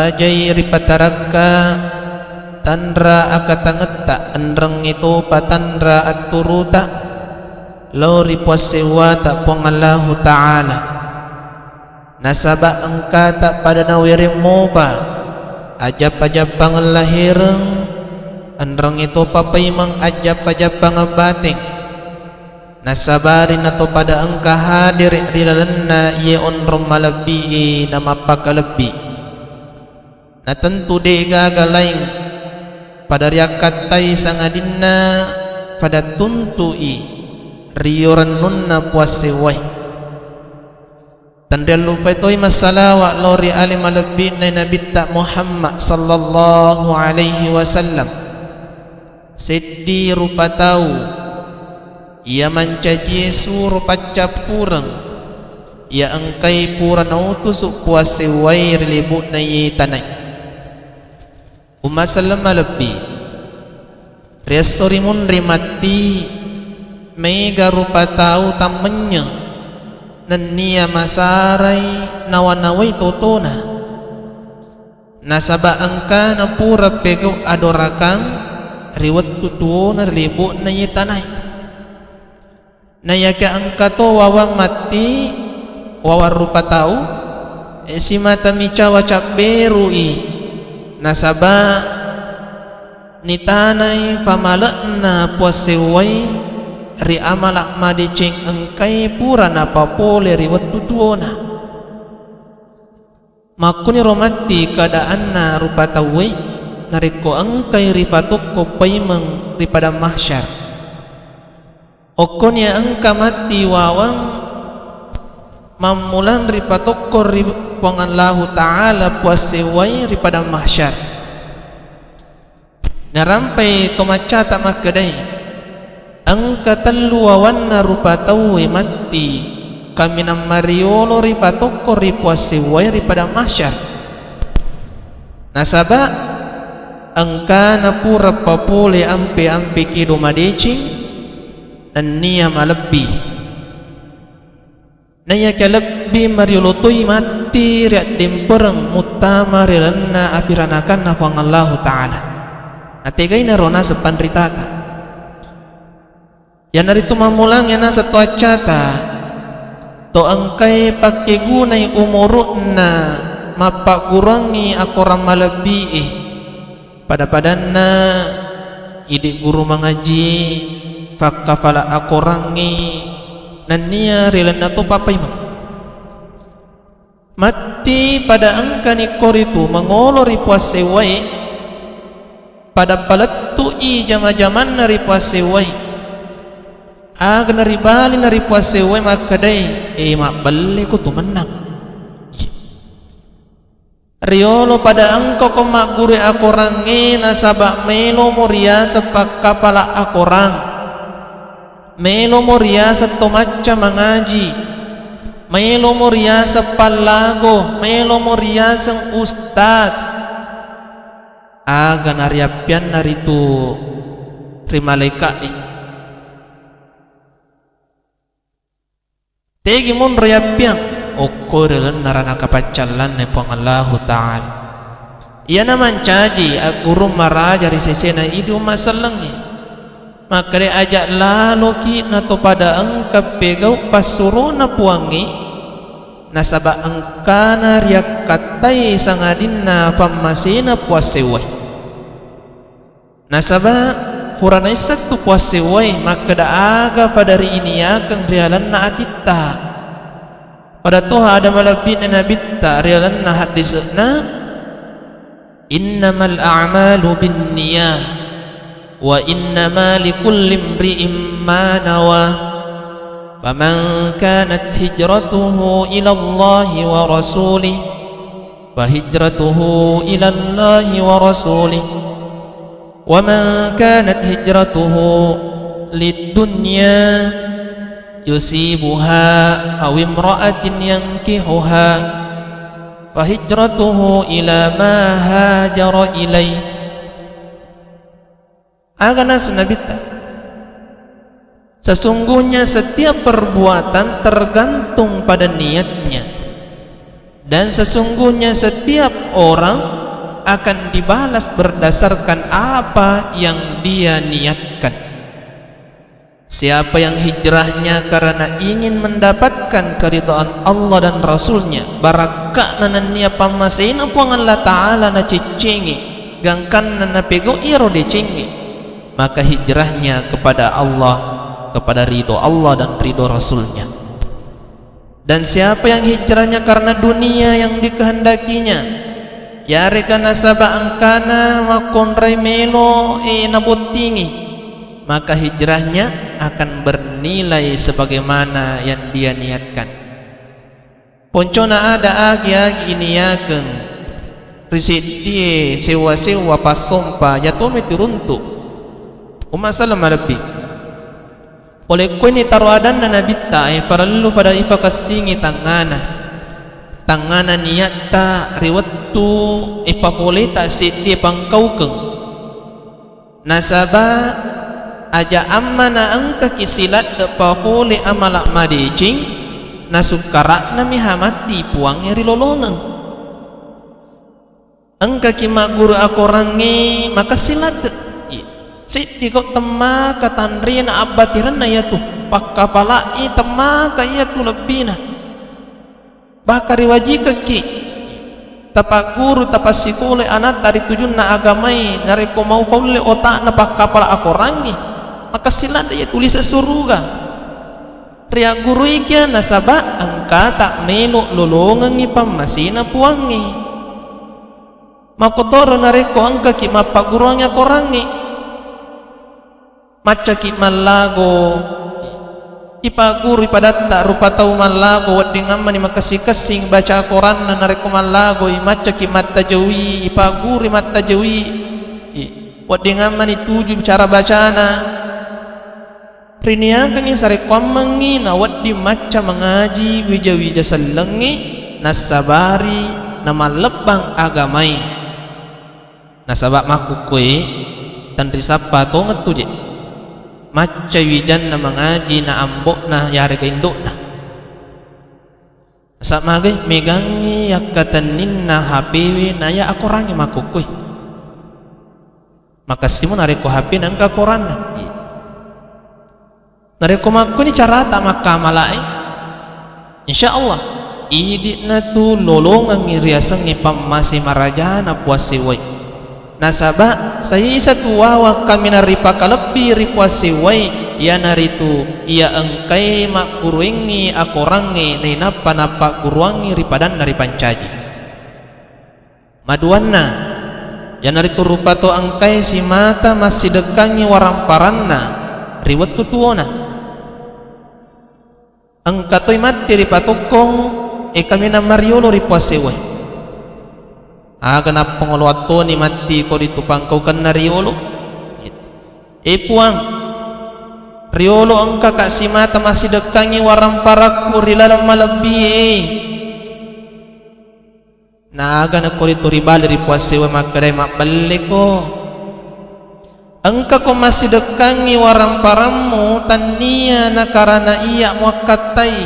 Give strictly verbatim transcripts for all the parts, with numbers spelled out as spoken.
Ajai ripatarakka tanra akatangetta, enrengngi topa tanra atturuta lao ri puassewwata Puang Allahu Ta'ala. Nasaba engkata pada nawereng mopa ajappa-jappangeng lahereng, enrengngi topa paimeng ajappa-jappangeng bateng. Nasabari nato pada engka hadere ri lalenna iye onrong malebbi'e namappakalebbi. Natentu de gaga laing pada riakkattai sangadinna pada tuntu'i rio rennunna puassewwae. Tenriallupai toi massalawa lao ri ale malebbi'na Nabitta Muhammad sallallahu alaihi wasallam. Seddi rupa tau iya mancajie suro paccappureng, iya engkai pura nautusu puassewwae ri libu'na iye tanae. Umma selleng malebbi, ri esso ri munri matti, mega rupa tau tammennyeng, nennia masarai nawa-nawai totona. Nasaba engkana pura pegau adorakang ri wettu tuona ri libu'na iye tanae. Naiyakia engka to wawang matti, wawang rupa tau, e, simata micawa cabberu'i, nasaba nitanai pamale'na puassewwai ri amala madeceng engkai pura napapole ri wettu tuona. Makkuniro matti keadaanna rupa tauwe narekko engkai ripatokko paimeng ri padang mahsyar. Okkonia engka matti wawang mammulang ripatokko ri Puang Allahu Ta'ala puassewwai ri padang mahsyar. Narampai to maccata makkedai, engka tellu wawanna rupa tauwe matti, kaminang mariolo ripatokko ri puassewwae ri padang mahsyar. Nasaba engkana pura papole ampe-ampe kedo madeceng, nennia malebbi. Naiyakia lebbi mariolo toi matti riaddempereng muttama ri lalenna afiranakanna Puang Allahu Ta'ala. Nategainaro naseng panritata. Iyanaritu mammulang iya naseng to accata, to engkai pakkegunai umuru'na mappagguruangngi akorang malebbi'e. Pada-padanna idi guru mangaji, fakkapala akorangngi, nennia ri lalenna topa paimeng. Matti pada engkani koritu mangolo ri puassewwae, pada palettu'i jama-jamanna ri puassewwae. Aga naribali na ri puassewwae makkedai, e, mabbelle ko tu mennang. Riolo pada engkako magguru akorangnge nasaba melomo riaseng pakkapala akorang, melomo riaseng to macca mangaji, melomo riaseng pallago, melomo riaseng ustaz. Aga nariappianna ritu ri malaeka'e. Tegi monro yappiang, okko ri lalenna ranaka paccallanna Puang Allahu Ta'ala. Iyana mancaji aggurung maraja ri sesena idi umma sellengnge. Makkeda aja laloki nato pada engka pegau passurona Puangnge, nasaba engkana riakkattai sangadinna pammasena puassewwae. Nasaba fura naisseng tu puassewwae makkeda aga pada riiniakeng ri alenna atitta. Pada toha ada malebbi'na nabitta ri alenna haddise'na, "Innamal a'malu binniyah, wa innama likulli imri'in ma nawa. Faman kanat hijratuhu ilallahi wa rasulih, fa hijratuhu ilallahi wa rasulih. Wa man kanat hijratuhu lid dunya yusibuha aw imra'atin yankihuha, fa hijratuhu ila ma hajara ilaih." Aga naseng Nabitta, sesungguhnya setiap perbuatan tergantung pada niatnya. Dan sesungguhnya setiap orang akan dibalas berdasarkan apa yang dia niatkan. Siapa yang hijrahnya karena ingin mendapatkan keridhaan Allah dan Rasul-Nya, barakka'na nennia pammasena Puang Allah Ta'ala naciccingi, gangkanna napegau iyaro decengnge, maka hijrahnya kepada Allah, kepada ridho Allah dan ridho Rasul-Nya. Dan siapa yang hijrahnya karena dunia yang dikehendakinya, yarega nasaba engkana makkonrai melo e nabottingi, maka hijrahnya akan bernilai sebagaimana yang dia niatkan. Poncona ada agi-agi iniakeng ri seddie sewwa-sewwa passompa, yatomi turuntu. Umma selleng malebbi. Pole koini taro adanna Nabitta, e, parellu pada ifakessingi tangngana. Tangngana niatta ri wettu, e, papoleta seddie pangkaukeng. Nasaba aja amma naengkaki siladde papole amala madeceng, nasukkara'nami ha matti Puangnge ri lolongeng. Engkaki magguru akorangnge makessing ladde. Iya. Seddi gau temmaka tanrena abbatirenna iyatu. Pakkapala'i temmaka iyatu lebbina. Bahkan riwajikekki tapagguru, tapassikole anatta ri tujunna agamai, narekko mau faulle otakna pakkapala akorangnge, makessing ladde iya tuliseng suruga. Riagguruikia nasaba engkata melo lolongengngi pammasena Puangnge. Makkotoro narekko engkaki mappagguruangngi akorangnge, maccaki mallago, ipaggurui padatta rupa tau mallago, wedding ammani makessing-kessing baca akoranna, narekko mallagoi maccaki mattajawi, ipaggurui mattajawi, wedding ammani tuju cara bacana. Riniakengngi sarekkuammengngi nawedding macca mangaji wija-wija sellengnge, nassabari namallebbang agamai. Nasaba makkukkue tenrisappa tongettu je. Macca wijanna mangaji na ambo'na yarega indo'na. Nasaba magai megangngi yakkatenninna H P-we na iya akorangnge makkukkue. Makessimo narekko H P na engka akoranna. Iya. Narekko makkuni carata makkamalae, insya Allah idi'na tu lolongengngi riasengnge pammase marajana Puang Sewwai. Nasaba saisa tu wawa kaminang ripakalebbi ri Puang Sewwai, iyanaritu iya engkai magguruengngi akorangnge nainappa nappagguruangngi ri padanna ripancaji. Maduanna, iyanaritu rupa to engkae simata massidekkangngi waramparanna ri wettu tuona. Engka toi matti ripatokkong, e, kaminang mariolo ri Puang Sewwai. Aga nappangoloang toni matti ko ritu pangkaukenna riolo? E Puang, riolo engkaka simata massidekkangngi waramparakku ri laleng malebbie. Naga nakko ritu ribali ri Puang Sewwai makkedae, mabbelleko. Engkako massidekkangngi waramparammu, tannia nakarana iya muakkattai.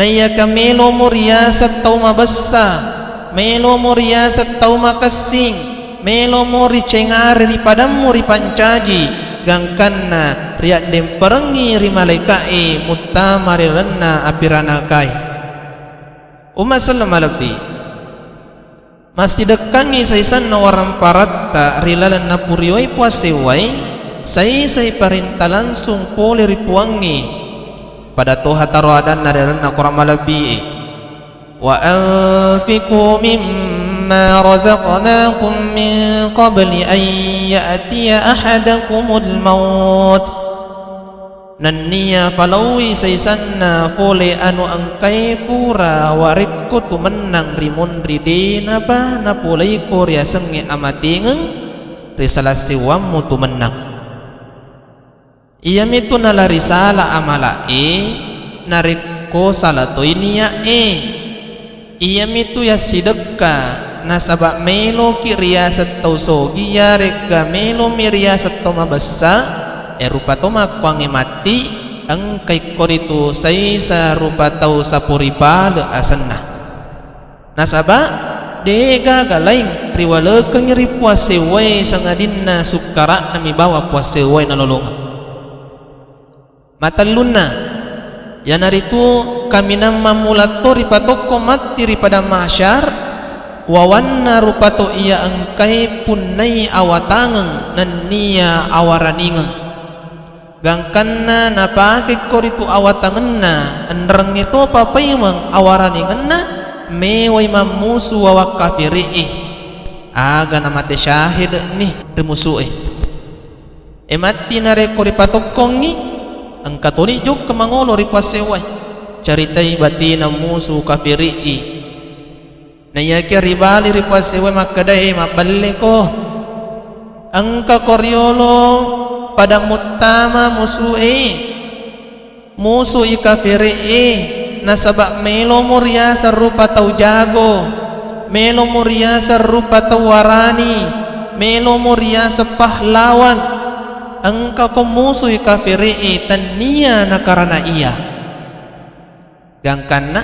Naiyyaka melomo riaseng tau mabessa, melomo riaseng tau makessing, melomo ricengare ri padammu ripancaji, gangkanna riaddemperengngi ri malaeka'e muttama ri lalenna api ranakae. Umma selleng malebbi. Massidekkangngi saisanna waramparatta ri laleng napurioi Puang Sewwai, saisai parenta langsung pole ri Puangnge, pada toha taro adanna ri lalenna korang malebbi'e. Wa anfiqu mimma razaqnakum min qabli an ya'tiya ahadakumul maut. Nennia falaui saisanna fole anu engkae pura warekko tumennang ri munri, denapa napoleiko riasengnge amatengeng ri sala sewammu tumennang. Iyamitu nala risala amala'e narekko sala toi nia'e. Iyamitu yassidekka, nasaba meloki riaseng tau sogi, yaregga melomi riaseng tau mabessa, e, rupa to makkuangnge matti, engkai koritu saisa rupa tau sapuripale asenna. Nasaba de'gaga laing riwalekengngi ri puang sewwae sangadinna sukkara'nami bawang puang sewwae nalolongeng. Matellunna, iyanaritu kaminang mammulatto ripatokko matti ri padang mahsyar, wawanna rupato iya engkae punnai awatangeng nenniya awaraningeng. Gangkanna napakekko ritu awatangenna, enrengnge topa paimeng awaraningenna, mewai mammusu wawang kafiri'i. Aga namate syahide'ni ri musu'e. E matti narekko ripatokkongngi, engka toni jokka mangolo ri puang sewwae. Caritai batina musu kafiri'i. Naiyakia ribali ri puang sewwae makkedae, "Mabbelleko. Engkako riolo pada muttama musu'e. Musu'i kafiri'i, nasaba melomo riaseng rupa tau jago, melomo riaseng rupa tau warani, melomo riaseng pahlawan. Engkako musu'i kafiri'i, tennia nakarana iya." Gangkanna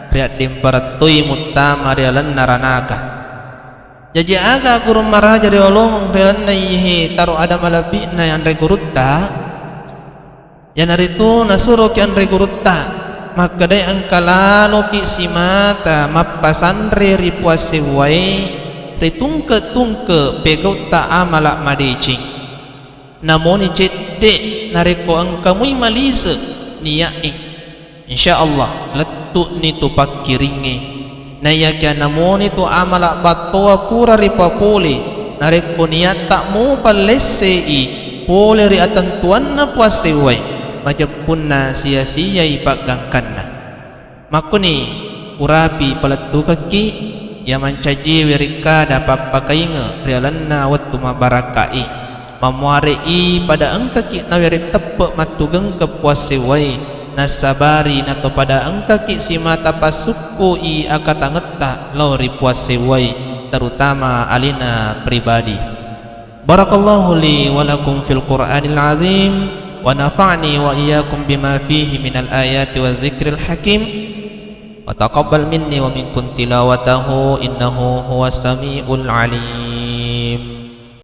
riaddempareng toi muttama ri lalenna ranaka. Jaji aga gurung maraja riolongeng ri lalenna iyehe taro ada malebbi'na anre gurutta? Iyanaritu nasuroki anre gurutta, makkedai engka laloki simata mappasanre ri puang sewwae, ritungke-tungke pegautta amala madeceng. Namoni cedde narekko engka mui malise nia'e. Insya Allah, lettu'ni tu pakkiringnge. Naiyakia namoni tu amala battoa pura ripapole, narekko niatta mupa lessei pole ri atentuanna puang sewwae, majeppunna sia-siai paggangkanna. Makkuni urapi palettukekki iya mancajiwe rikkada pappakainge ri lalenna wettu mabbarakka'i. Mammuare'i pada engkaki nawereng teppe mattugengke puang sewwae, nassabari nato pada engkaki simata passukku'i akatangetta lao ri puang sewwae, terutama alena pribadi. Barakallahu li wa lakum fil Qur'anil azim, wa nafa'ni wa iyyakum bima fihi minal ayati wa dzikril hakim, wa taqabbal minni wa minkum tilawatahu, innahu huwas samiul alim.